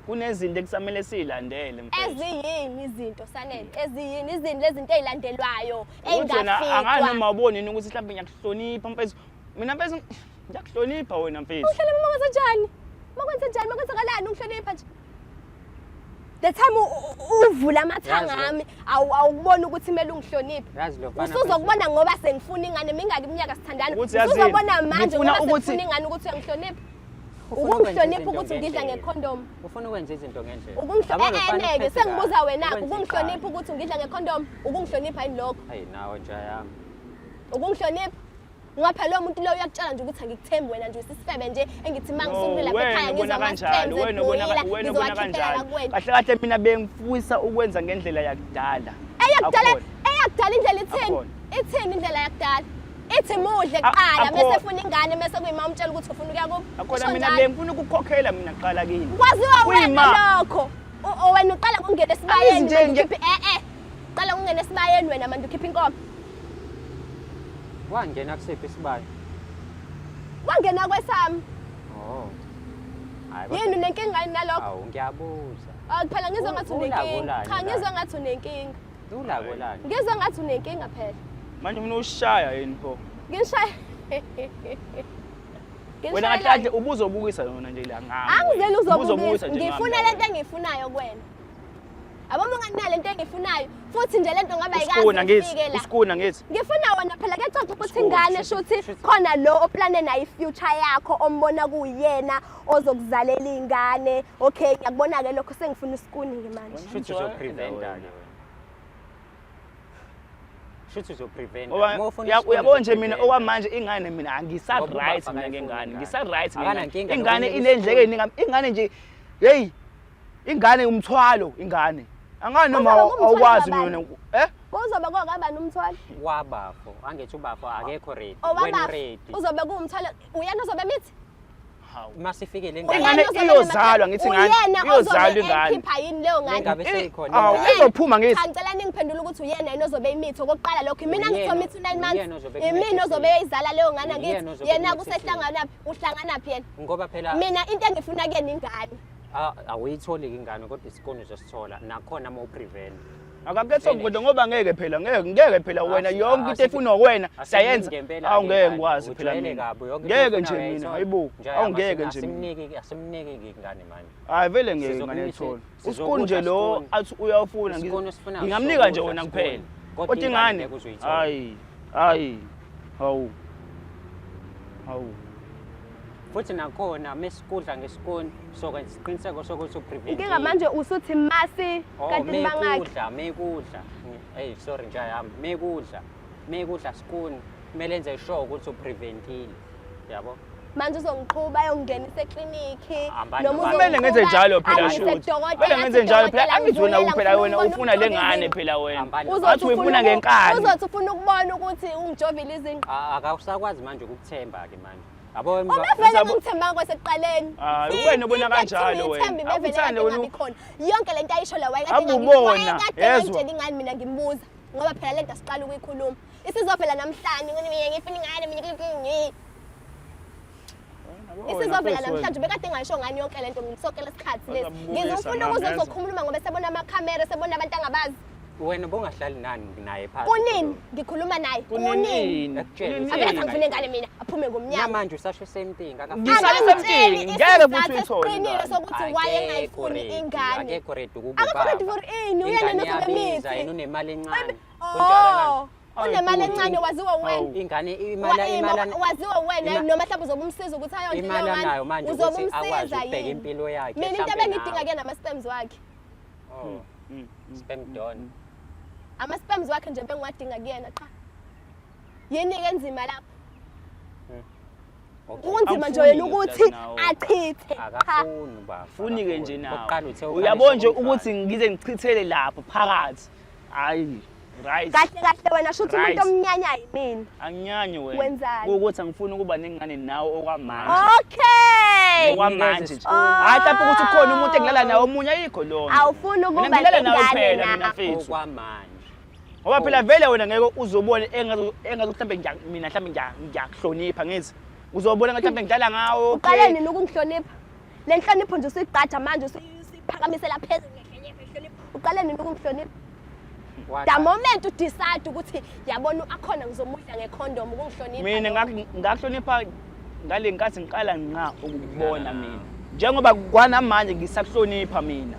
kunezinto ekusamele siyilandele mfethu. Eziyini izinto Sanele? Eziyini izinto lezi zinto ey'landelwayo Ukuthi wena angazi ey'ngafikwa. noma ubone yini ukuthi mhlawumbe ngiyakuhlonipha mfethu. Mina mfethu ngiyakuhlonipha wena mfethu. Uhlele uma kwenze njani? Uma kwenze njani? Uma kwenzakalani ungihlonipha nje? The time uvula amathanga Yazi lo- ami awukuboni ukuthi kumele ungihloniphe. Yazi lo mfana Usuzokubona ngoba sengifuna ingane mingaki iminyaka sithandana. Ukuthi yazini, Usuzobona manje ngifuna ngoba ukuthi- sengifuna ingane ukuthi uyangihlonipha. Ufuna ukwenza Ukungihlonipha izinto ukuthi ngidla ngendlela. ngekhondomu. Ufuna ukwenza izinto ngendlela. Yabo lo mfana Ukungihlonipha uphethe sengibuza kabi. wena Ukwenza ukungihlonipha icala. ukuthi ngidla ngekhondomu, ukungihlonipha yini lokho? Hayi nawe nja yami. Ukungihlonipha? Ngoba phela lowo muntu loyo uyakutshela nje ukuthi angikuthembi wena nje usisifebe nje engithi uma ngisukile lapha wena ekhaya ubona ngizwa kanjani ama-scams wena ubona egqoyila wena ubona ngizowakhiphela la kanjani kuwena. kahle kahle mina bengifisa ukwenza ngendlela yakudala Eyakudala Akhona. eyakudala indlela ithini? Akhona. Ithini indlela yakudala? Ithi mudle kuqala bese Akhona. efuna ingane bese kuyima umtshela ukuthi ufuna ukuya kuphi. Akhona Usho mina njalo. bengifuna ukukhokhela mina kuqala kini. Kwaziwa wena Kuyima. lokho. Wena uqala ngokungena esibayeni Angizi nje manje nje- ukhiphe Qala ngokungena esibayeni wena manje ukhipha inkomo. Wangena kusiphi isibaya? Wangena kwesami. Oh. Hayi kodwa- Yini unenkinga yini nalokho? Awu ngiyabuza. Ah phela ngizwa ngathi Ulako unenkinga. lani Cha la? ngizwa ngathi unenkinga. Ulako lani? Ngizwa ngathi unenkinga phela. Manje ufuna ushaya yini pho? Ngishaya. Wena kahle kahle ubuzobukisa yona nje la ngami. Angizeli uzobukisa. Ubuzobukisa nje ngami Ngifuna la lento wena. engiyifunayo kuwena. Yabo uma unganginali lento engiyifunayo futhi nje lento ngabe Usikuna ayikaze ngithi, ifike la. usikuna ngithi. Ngifuna wena phela kuyacaca ukuthi Usikuna, ingane shuthi- shuthi khona lo oplane nayo i-future yakho ombona kuyena ozokuzalela ingane. Okay, ngiyakubona-ke lokho sengifuna isikuni-ke manje. Shuthi uzopreventa ke wena. Shuthi uzopreventa. Ngoba Uma ufuna isikuni uyabona nje mina uzopreventa. okwamanje ingane mina angisa Ngoba ubaba right mina akayifuni ngengane, ingane. ngisa right ngengane. Akanankinga Ingane nokunika inendleke eningi, ingane nje hey ingane umthwalo ingane. Angani noma Kuzoba kumthwalo awukwazi kabani? mina eh Kuzoba kokabani umthwalo? Wabafo, angithi ubafo akekho ready. Wena Owabafo ready. uzobe kuwumthwalo uyena ozobe mithi? Hawu. Masifikile Ingane ingane. Uyena ozobe iyozalwa, ngithi ingane, uyena iyozalwa ozobe ingane. ekhipha yini leyo ngane? Lengabe seyikhona. Awu, ingane. izophuma ngithi. Cha ngicela ningiphendule ukuthi uyena yini ozobe imithi okokuqala lokho imina Uyena- ngitho mithi 9 uyena months ozobe imina ekumithisile. ozobe eyizala leyo ngane Uyena ngithi ozobe yena ekumithisile. kusehlanganaphi uhlanganaphi yena Ngoba phela mina into engifuna kuyena ingane awuyitholi ingane kodwa isikoni uzosithola nakhona uma uprevent. Akakhethe ukudla ngoba ngeke phela, ngeke ngeke phela wena yonke into efunwa wena siyayenza. Awu ngeke ngikwazi phela mina. Ngeke nje mina, hayibo. Awu ngeke nje mina. Asimniki asimniki ingane manje. Hayi vele ngeke ingane ethole. Usikuni nje lo athi uyawufuna ngingamnika nje wena kuphela. Kodwa ingane hayi hayi hawu hawu. Futhi nakhona mesikudla ngesikoni sokwenza isiqiniseko sokuthi uprevent. Inkinga manje usuthi masi oh, kanti nibangaki. Mekudla mekudla. Hey sorry nja yami mekudla mekudla sikuni kumele enze sure ukuthi upreventile. Yabo? Manje uzongiqhuba ayongingenisa eklinikhi noma kumele ngenze njalo phela shuthi kumele ngenze njalo phela angithi wena phela wena ufuna le ngane phela wena athi uyifuna ngenkani uzothi ufuna ukubona ukuthi ungijovile izinqa akawusakwazi manje ukukuthemba ke manje yabo uma vele ngingithembanga kwasekuqaleni hayi wena ubona kanjalo wena akuthande wena khona yonke lento ayisho la wayekade ngangibona yezwa ingane mina ngimbuza ngoba phela lento asiqala ukuyikhuluma isizovela namhlanje mina ngifuna ingane mina isizovela namhlanje bekade ngayisho ngani yonke lento ngisonke lesikhathi lesi ngizofuna ukuze uzokhuluma ngoba sebona amakhamera sebona abantu angabazi wena ubungahlali nani naye phansi kunini ngikhuluma naye kunini abethi angifune ingane mina aphume ngomnyango namanje usasho same thing ngisale same thing ngeke futhi uyithole esiqinile sokuthi wayengayifuni ingane akekho ready ukuba akekho ready for ini uyena nosebenza yena unemali encane kunjalo unemali encane waziwa wena ingane imali imali waziwa wena noma mhlawumbe uzobe umsiza ukuthi ayondle imali anayo manje ukuthi akwazi ukubheka impilo yakhe mina into ebengidinga kuyena ama-sperms wakhe oh sperm don ama-sperms wakhe nje bengiwadinga kuyena qha yini-ke enzima lapho Kunzima nje yena ukuthi achithe. Akafuni baba. Funi ke nje nawe. Uyabona nje ukuthi ngize ngichithele lapho phakathi. Hayi. Right. Kahle kahle wena shuthi umuntu omnyanya yimina. Anginyanyi wena. Wenzani? Ukuthi angifuni ukuba nengane nawe okwamanje. Okay. Okwamanje nje. Hayi mhlawumbe ukuthi ukhona umuntu engilala naye omunye ayikho lona. Awufuni ukuba nengane nawe phela mina mfethu. Okwamanje. Ngoba phela vele wena ngeke uzobona engathi engathi mhlawumbe mina mhlawumbe ngiyakuhlonipha ngithi uzobona ngathi mhlawumbe ngidlala ngawo. Uqale nini ukungihlonipha? Le nhlonipho nje usuyigqaja manje usuyiphakamisela phezulu ngiyahlonipha ngihlonipha. Uqale nini ukungihlonipha? The moment u decide ukuthi yabona akhona ngizomudla ngekhondom ukungihlonipha. Mina ngakuhlonipha ngale nkathi ngiqala nqa ukukubona mina. Njengoba kwanamanje ngisakuhlonipha mina.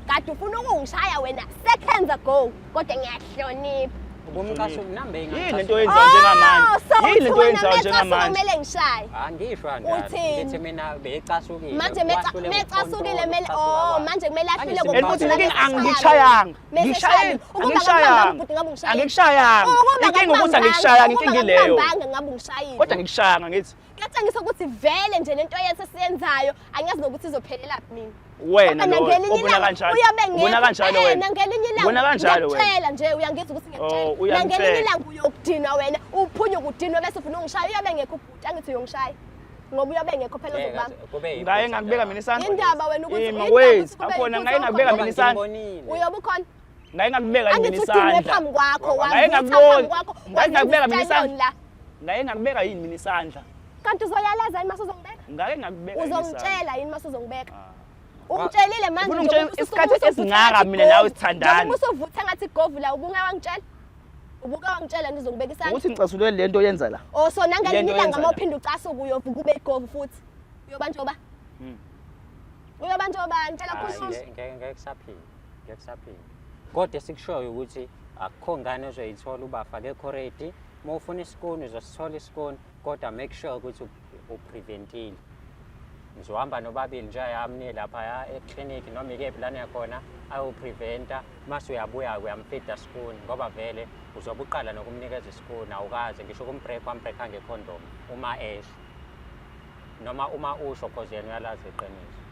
Kade ufuna ukungishaya wena seconds ago kodwa ngiyahlonipha. Ubumqasho nambe Yini lento oyenzayo njengamanje? Oh, Yini lento oyenzayo njengamanje? Kumele ngishaye. Angisho kanjalo. Uthini? Ngithi mina beyicasukile. Manje mecasukile mele oh manje kumele ahlule And futhi inkinga angikushayanga. Ngishayile. Angikushayanga. Angikushayanga. Inkinga ukuthi angikushayanga inkinga ileyo. Ngabe ungishayile. Kodwa angikushayanga ngithi. Kuyatshengisa ukuthi vele nje lento yethu esiyenzayo angiyazi nokuthi izophelelaphi mina. Wena Ngoba lo nangelinye obona ilanga kanjalo. uyabe Ubona kanjalo Eh, wena. nangelinye ilanga Ubona kanjalo wena. ngiyakutshela nje uyangizwa ukuthi ngiyakutshela. Oh, uyangitshela. Nangelinye ilanga uyokudinwa wena, uphunyuke udinwe bese ufuna ungishaya uyabe engekho ubhuti angithi uyongishaya. Ngoba uyabe engekho phela uzokubamba. Ngaye ngakubeka mina isandla. Indaba wena ukuthi Ima, indaba wait, ukuthi kube akhona yiphutha ngaye ngakubeka okhona. mina isandla. Uyobe ukhona. Ngaye ngakubeka mina Angithi udinwe isandla. phambi kwakho, Ngaye wavutha ngakubona. phambi kwakho, Ngaye ngakubeka mina wazenza isandla. isitayoni la. Ngaye ngakubeka yini mina isandla? Kanti uzoyalaza yini mase uzongibeka? Ngake ngakubeka yini isandla? Uzongitshela yini mase uzongibeka? Ungitshelile manje Ufuna njengoba ungitshela isikhathi usuvutha esingaka ngathi mina nawe igovu. sithandana. Njengoba usuvutha ngathi igovu la ubunga wangitshela? Ubuka wangitshela ngizongibeka isandla. Ukuthi ngicasulwe lento oyenza la. Oh so nangelinye Lento ilanga oyenza uma la. uphinde ucasuke uyovuka ube igovu futhi. Uyoba njengoba? Uyoba njengoba ngitshela khuluma. Ngeke kusaphila. Ngeke kusaphila. Kodwa esikushoyo ukuthi akukho ngane ozoyithola ubafa akekho ready. Uma ufuna isikuni uzosithola isikuni kodwa make sure ukuthi upreventile. Nizohamba nobabili nje yami niye laphaya eklinikhi noma ikephi lana yakhona ayopreventa mase uyabuya-ke uyamfida isikuni ngoba vele uzobe uqala nokumnikeza isikuni awukaze ngisho ukumbreak wambreaka ngekhondom uma esho noma uma usho cause yena uyalazi iqiniso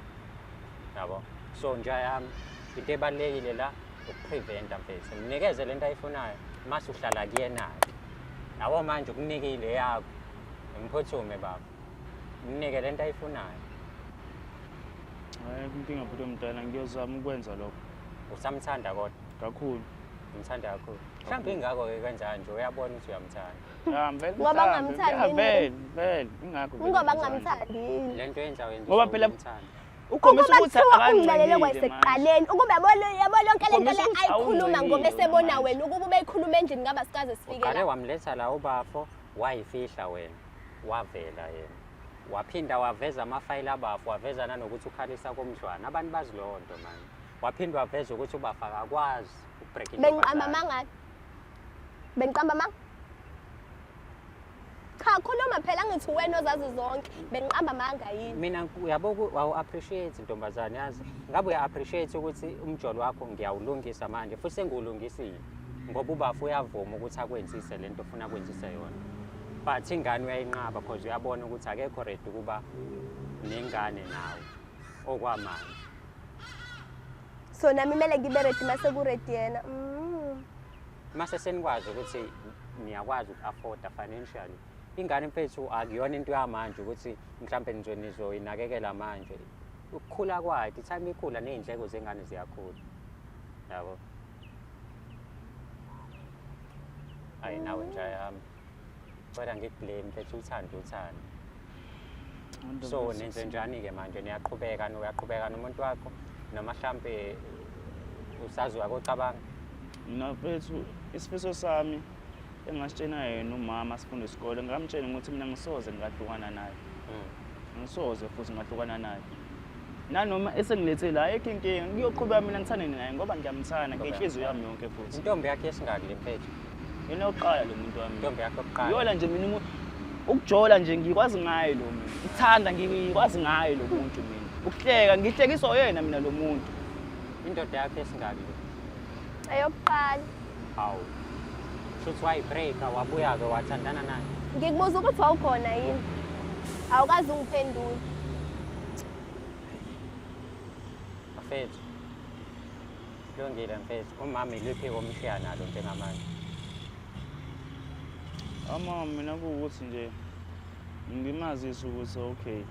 yabo so nje yami into ebalulekile la ukupreventa mfethu mnikeze lento ayifunayo mase uhlala kuyena-ke yabo manje ukunikile yakho ngiphuthume baba mnike lento ayifunayo Hayi inkinga bhuti omdala ngiyozama ukwenza lokho usamthanda kodwa kakhulu. umthanda kakhulu mhlawumbe ingakho-ke kwenza nje uyabona ukuthi uyamthanda Ya vele. Ngoba mhlawumbe. ngingamthandi Ya yini? vele, vele ingakho. vele Ngoba ngimthanda. ngingamthandi yini? le nto yenza wenza Ngoba phela uyamthanda. Ukhombisa Ukuba ukuthi kuthiwa ungilalele akanqinile manje. kwasekuqaleni, ukuba yabo yabo yonke le nto le Ngikhombisa ukuthi ayikhuluma ngoba awungcikile esebona manje. wena, ukuba ubeyikhuluma endlini ngaba sikaze sifike Uqale la. wamletha la ubafo, wayifihla wena, wavela yena, waphinda waveza amafayili abafo, waveza nanokuthi ukhalisa komdlwana, abantu bazi leyo nto manje. Waphinda waveza ukuthi ubafa akakwazi ukubreak Bengiqamba intombazane. amanga? Bengiqamba amanga? Cha, khuluma phela, ngithi wena ozazi zonke. Bengiqamba amanga yini? Mina uyabo, wawu-appreciate ntombazane, yazi ngabe uya-appreciate ukuthi umjolo wakho ngiyawulungisa manje, futhi sengiwulungisile ngoba ubafa uyavuma ukuthi akwenzise le nto ofuna akwenzise yona, but ingane uyayinqaba cause uyabona ukuthi akekho ready ukuba nengane nawe okwamanje. So nami kumele ngibe ready mase ku-ready yena. Mase senikwazi ukuthi niyakwazi uku-afforda financially ingane, mfethu, akuyona into yamanje ukuthi mhlampe nizoyinakekela manje. Ukukhula kwayo, the time ikhula ney'ndleko zengane ziyakhula, yabo. Hayi, nawe nja yami, kodwa ngikublame mfethu, uthando uthando. So nenze njani-ke manje? Niyaqhubeka, uyaqhubeka nomuntu wakho, noma mhlampe usazoya kocabanga? Mina mfethu, isifiso sami engasitshena yena umama sifunda isikole, ngamtshela ukuthi mina ngisoze ngahlukana naye. Ngisoze futhi ngahlukana naye. Nanoma esengilethe la, ayikho inkinga, ngiyoqhubeka mina ngithandane naye ngoba ngiyamthanda ngenhliziyo yami yonke futhi. Intombi yakho yesingaki le, mfethu? Yena yokuqala lo muntu wami. Intombi yakho yokuqala? Yola nje mina ukujola nje ngikwazi ngaye lo mina. Ukuthanda ngikwazi ngaye lo muntu mina. Ukuhleka ngihlekiswa yena mina lo muntu. Indoda yakho yesingaki le? Eyokuqala. Hawu, shuthi wayibreaka, wabuya-ke wathandana naye. Ngikubuza ukuthi wawukhona yini? Awukazi ungiphendule. Mfethu, lungile mfethu, umama iliphi omshiya nalo njengamanje? Ama mina kuwukuthi nje ngimazise ukuthi okay,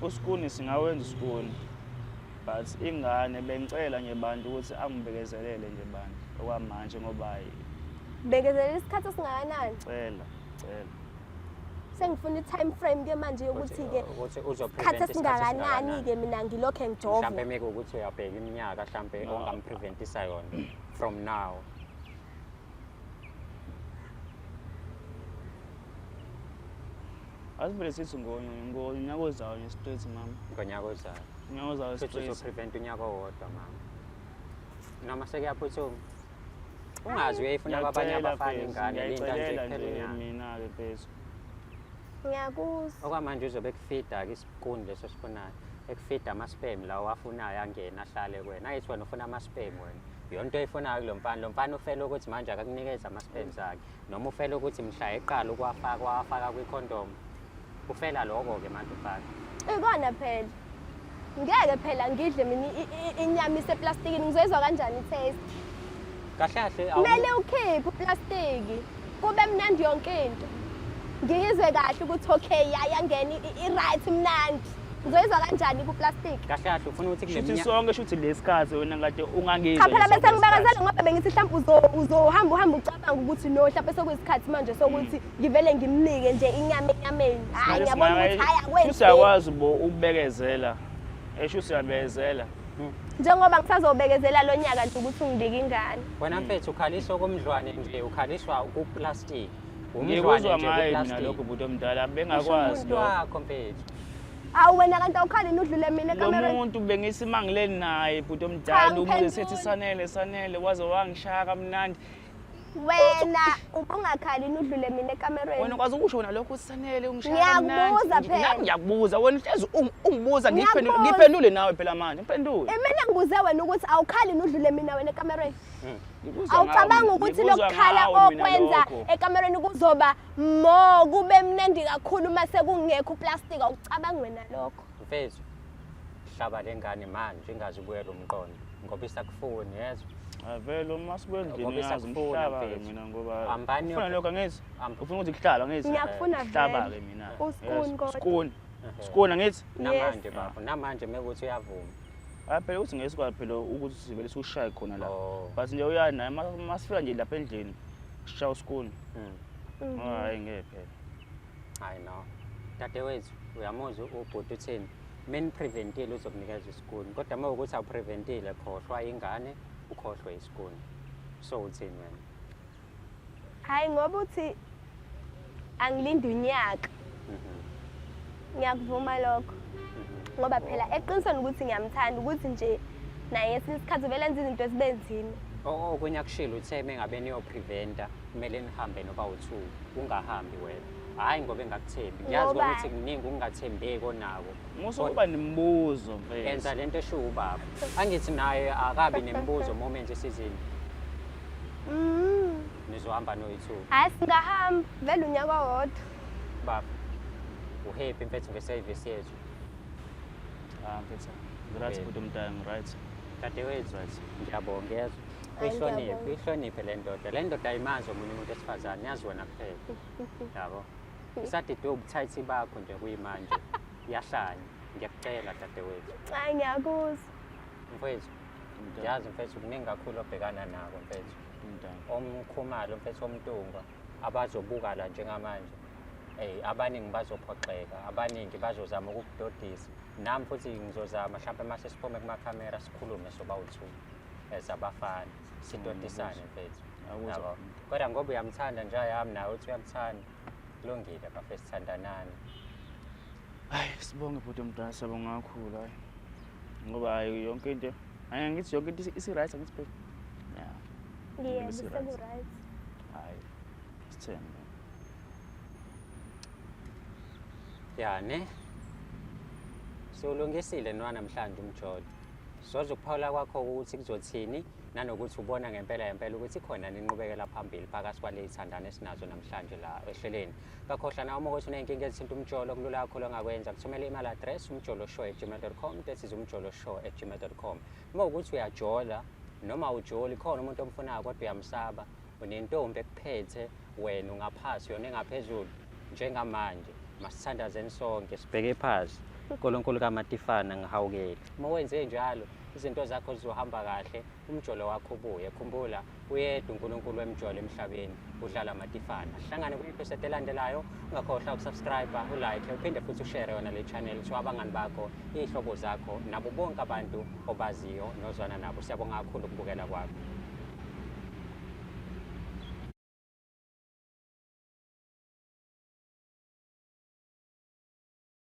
uskuni singawenza uskuni, but ingane bengicela nje bantu ukuthi angibekezelele nje bantu okwamanje ngoba hayi. Bekezelela isikhathi esingakanani? Cela, cela. Sengifuna i-time frame ke manje yokuthi-ke ukuthi isikhathi uzoprevent esingakanani-ke mina ngilokhe ngijova. Mhlampe meke ukuthi uyabheka iminyaka mhlampe No. ongampreventisa yona from now. Asivele sithi ngonyaka ozayo nje straight, mama. Ngonyaka ozayo? Unyaka ozayo futhi straight. Uzoprevent unyaka owodwa, mama, noma sekuyaphuthuma? Ungazi uyayifuna kwabanye Ngiyacela, abafana mfethu, ingane, linda nje ngiyayicelela kuphela nje unyaka. Mina-ke mfethu. Ngiyakuzwa. Okwamanje uzobe ekufida-ke isikuni leso sifunayo, ekufida ama-sperm lawo afunayo, angene ahlale kuwena. Angithi wena ufuna ama-sperm, wena yonto into oyifunayo kulo mfana. Lo mfana ufele ukuthi manje akakunikeze ama-sperms akhe, noma ufele ukuthi mhla eqala ukuwafaka wawafaka kwikhondomu, ufela loko-ke manje ufaka. Ikona phela. Ngeke phela ngidle mina inyama iseplastikini, ngizoyizwa kanjani i-taste? Kahle kahle Kumele ukhiphe uplastiki, kube mnandi yonke into. Ngiyizwe kahle ukuthi okay, yayangena i-right mnandi. Ngizoyizwa kanjani kuplastiki? Kahle kahle ufuna ukuthi kule Shuthi minyaka sonke, shuthi lesikhathi wena kade ungangizwa Cha phela, nje bese sonke ngibekezela lesikhathi. ngoba bengithi mhlawumbe uzohamba uhambe ucabanga ukuthi no, mhlawumbe sekuyisikhathi manje sokuthi ngivele ngimnike nje inyama enyameni. Hayi, ngiyabona ukuthi hayi, Shuthi akwenzeki. siyakwazi bo ukubekezela, esho siyabekezela. Njengoba ngisazobekezela lo nyaka nje ukuthi unginike ingane. Wena mfethu, ukhaliswa komdlwane nje, ukhaliswa kuplastiki, umdlwane Ngikuzwa nje ngaye mina kuplastiki. lokho, bhuti omdala, Kusho bengakwazi umuntu lokho. wakho, mfethu. Awu, wena kanti awukhali nudlule mina Lo ekamereni. muntu bengithi mangileni naye, bhuti Cha, omdala, umuntu ngiphendule. esithi sanele, sanele, waze wangishaya kamnandi. Wena ubungakhali nudlule mina ekamereni. Wena ukwazi ukusho wena lokho ukuthi sanele ungishaya Ngiyakubuza kamnandi. phela. Nami ngiyakubuza, wena uhlezi ungibuza, ngiphendule. Ngiyakubuza. Ngiphendule nawe phela manje, ngiphendule. Mina ngibuze wena ukuthi awukhali nudlule mina wena ekamereni. Ngikuzwa Awucabanga ngawe, ukuthi ngikuzwa lokukhala ngawe mina okwenza lokho. ekamereni kuzoba more, kube mnandi kakhulu uma sekungekho uplastic? Awucabangi wena lokho? Mfethu, hlaba le ngane manje ingaze ubuyele umqondo ngoba isakufuni, yezwa? Ah, vele uma sibuya endlini Ngoba uyazi isakufuna, ngihlaba-ke mfethu. mina ngoba Hambani ufuna lokho angithi? Ufuna ukuthi kuhlaba angithi? Ngiyakufuna vele. Hlaba-ke mina. Uskuni Yes, kodwa. Skuni. Skuni angithi? Namanje bafo, namanje mekuthi uyavuma. Hayi phela, ukuthi ngeke sikwazi phela ukuthi sivele siwushaye khona la. Oh. But nje uyazi naye masifika nje lapha endlini sishaya uskuni. Hayi, ngeke phela. Hayi no, dadewethu, uyamuzwa ubhuti uthini? Meni-preventile uzokunikeza isikuni, kodwa uma ukuthi awupreventile khohlwa ingane, ukhohlwe isikuni. So uthini wena? Hhayi, ngoba uthi angilindi unyaka. Ngiyakuvuma lokho. Ngoba phela eqinisweni ukuthi ngiyamthanda, ukuthi nje naye ngesinye isikhathi vele enza izinto ezibe nzima. Okunye akushilo uthe mengabe niyopreventa kumele nihambe noba u-two, ungahambi wena. Hhayi ngoba engakuthembi. Ngiyazi Ngoba- ukuthi kuningi ukungathembeki onako. Musukuba nemibuzo mfethu. Yenza lento eshiwo ubaba. Angithi naye akabi nemibuzo moment esizini. Nizohamba noyi-two. Hhayi, singahamba vele unyaka owodwa. Baba, uhappy mfethu ngesevisi yethu. Ah mfethu. Right bhuti omdala, right. Dadewethu, Right. ngiyabonga yezwa. Hayi, Uyihloniphe, ngiyabonga. uyihloniphe le ndoda. Le ndoda ayimazi omunye umuntu wesifazane, yazi wena kuphela. Yabo. Isadidwe ubuthayithi bakho nje kuyimanje. Iyahlanya. Ngiyakucela dadewethu. Hhayi, ngiyakuzwa. Mfethu, ngiyazi mfethu kuningi kakhulu obhekana nako mfethu. Umdala. Omkhumalo mfethu, omntungwa abazobuka la njengamanje. Abaningi bazophoxeka, abaningi bazozama ukukudodisa. Nami futhi ngizozama mhlawumbe mase siphume kumakhamera sikhulume soba u-two as abafana, sidodisane mfethu. Akuzwa. Yabo. Kodwa ngoba uyamthanda nje yami nawe uthi uyamthanda. Kulungile bafethu, sithandanani. Hayi, sibonge bhuti omdala, siyabonga kakhulu hayi. Ngoba hayi yonke into, hayi ngithi yonke into isi-right angithi phela. Yeah. Yebo, Isi-right. seku-right. Hayi. Sithembe. Ya ne. Siwulungisile nwa namhlanje umjolo. Soze ukuphawula kwakho ukuthi kuzothini nanokuthi ubona ngempela ngempela ukuthi khona ninqubekela phambili phakathi kwale thandana esinazo namhlanje la ehleleni. Ngakhohlwa nawe uma ukuthi uney'nkinga ezithinta umjolo, kulula kakhulu ongakwenza kuthumela i-email address umjoloshow@gmail.com, that is umjoloshow@gmail.com. Uma ukuthi uyajola noma ujoli, khona umuntu omfunayo kodwa uyamsaba, unentombi ekuphethe wena ungaphasi yona engaphezulu njengamanje, masithandazeni sonke sibheke phansi. uNkulunkulu kaMatifana ngihawukele. Uma wenze njalo izinto zakho zizohamba kahle, umjolo wakho ubuye. Khumbula uyedwa uNkulunkulu wemjolo emhlabeni, udlala Matifana. Sihlangane kwi-episode elandelayo. Ungakhohlwa ukusubscribe, ulike, uphinde futhi ushare yona le channel to abangani bakho, iy'hlobo zakho nabo bonke abantu obaziyo nozwana nabo. Siyabonga kakhulu ukubukela kwakho.